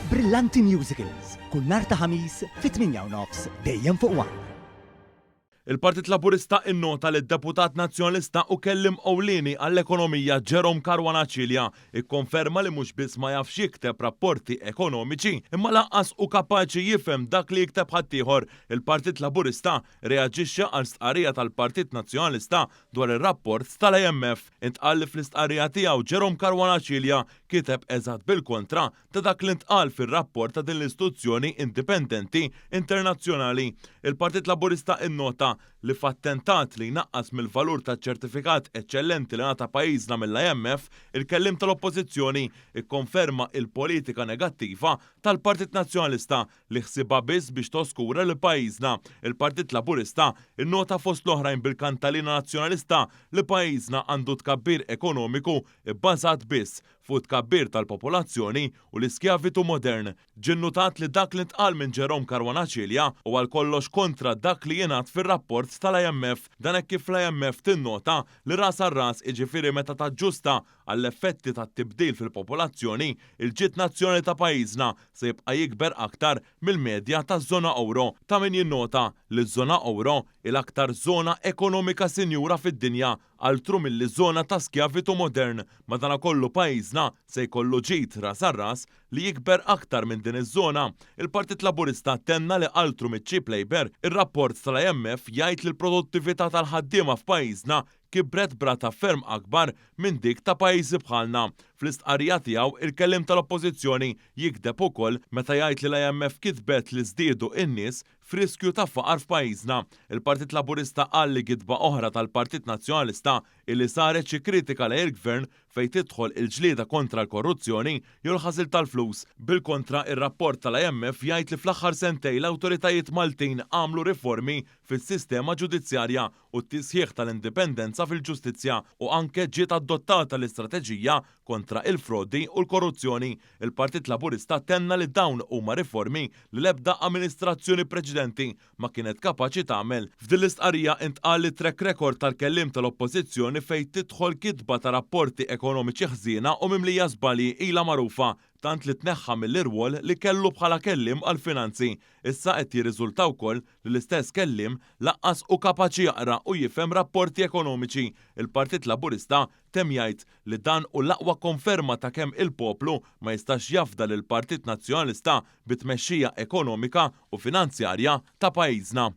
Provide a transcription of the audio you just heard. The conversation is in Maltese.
Brillanti Musicals, kull nhar ta' Ħamis fit-8 u nofs dejjem fuq One. Il-Partit Laburista innota li d-Deputat Nazzjonalista u kelliem ewlieni għall-ekonomija Jerome Caruana Cilia ikkonferma li mhux biss ma jafx jikteb rapporti ekonomiċi imma lanqas hu kapaċi jifhem dak li jikteb ħaddieħor. Il-Partit Laburista rreaġixxa għal stqarrija tal-Partit Nazzjonalista dwar ir-rapport tal-IMF. Intqal li fl-istqarrija tiegħu Jerome Caruana Cilia kiteb eżatt bil-kontra ta' dak li ntqal fir-rapport ta' din l-istituzzjoni indipendenti internazzjonali. Il-Partit Laburista innota li f'attentat li jnaqqas mill-valur taċ-ċertifikat eċċellenti li ngħata pajjiżna mill-IMF, il-kelliem tal-Oppożizzjoni kkonferma il-politika negattiva tal-Partit Nazzjonalista li ħsiebha biss biex toskura lil pajjiżna. Il-Partit Laburista nnota fost l-oħrajn bil-kantalina Nazzjonalista li pajjiżna għandu tkabbir ekonomiku bbażat biss fuq it-tkabbir tal-popolazzjoni u l-iskjavitu modern. Ġie nnutat li dak li ntqal minn Jerome Caruana Cilia hu għal kollox kontra dak li jingħad fir-rapport tal-IMF. Dan hekk kif l-IMF tinnota li ras għal ras, jiġifieri meta taġġusta għall-effetti tat-tibdil fil-popolazzjoni, il-ġid nazzjonali ta' pajjiżna se jibqa' jikber aktar mill-medja taż-żona ewro. Ta' min jinnota li ż-żona ewro hi l-aktar żona ekonomika sinjura fid-dinja, altru milli żona ta' skjavitu modern. Madankollu pajjiżna se jkollu ġid ras għal ras li jikber aktar minn din iż-żona. Il-Partit Laburista tenna li altru miċ-cheap labour, ir-rapport tal-IMF jgħid li l-produttività tal-ħaddiema f'pajjiżna kibret b'rata ferm akbar minn dik ta' pajjiżi bħalna. Fl-istqarrija tiegħu, il-kelliem tal-Oppożizzjoni jigdeb ukoll meta jgħid li l-IMF kitbet li żdiedu n-nies f'riskju ta' faqar f'pajjiżna. Il-Partit Laburista qal li gidba oħra tal-Partit Nazzjonalista hi li saret xi kritika lejn il-Gvern fejn tidħol il-ġlieda kontra l-korruzzjoni jew l-ħasil tal-flus. Bil-kontra, ir-rapport tal-IMF jgħid li fl-aħħar sentejn l-awtoritajiet Maltin għamlu riformi fis-sistema ġudizzjarja u t-tisħiħ tal-indipendenza fil-ġustizzja u anke ġiet adottata l-istrateġija kontra il-frodi u l-korruzzjoni. Il-Partit Laburista tenna li dawn huma riformi li l-ebda amministrazzjoni preċedenti ma kienet kapaċi tagħmel. F'din l-istqarrija intqal li t-track record tal-kelliem tal-Oppożizzjoni fejn tidħol kitba ta' rapporti ekonomiċi ħżiena u mimlija żbalji ilha magħrufa tant li tneħħa mill-irwol li kellu bħala kelliem għall-finanzi. Issa qed jirriżulta wkoll li l-istess kelliem lanqas hu kapaċi jaqra u jifhem rapporti ekonomiċi. Il-Partit Laburista temm jgħid li dan hu l-aqwa konferma ta' kemm il-poplu ma jistax jafda lill-Partit Nazzjonalista bit-tmexxija ekonomika u finanzjarja ta' pajjiżna.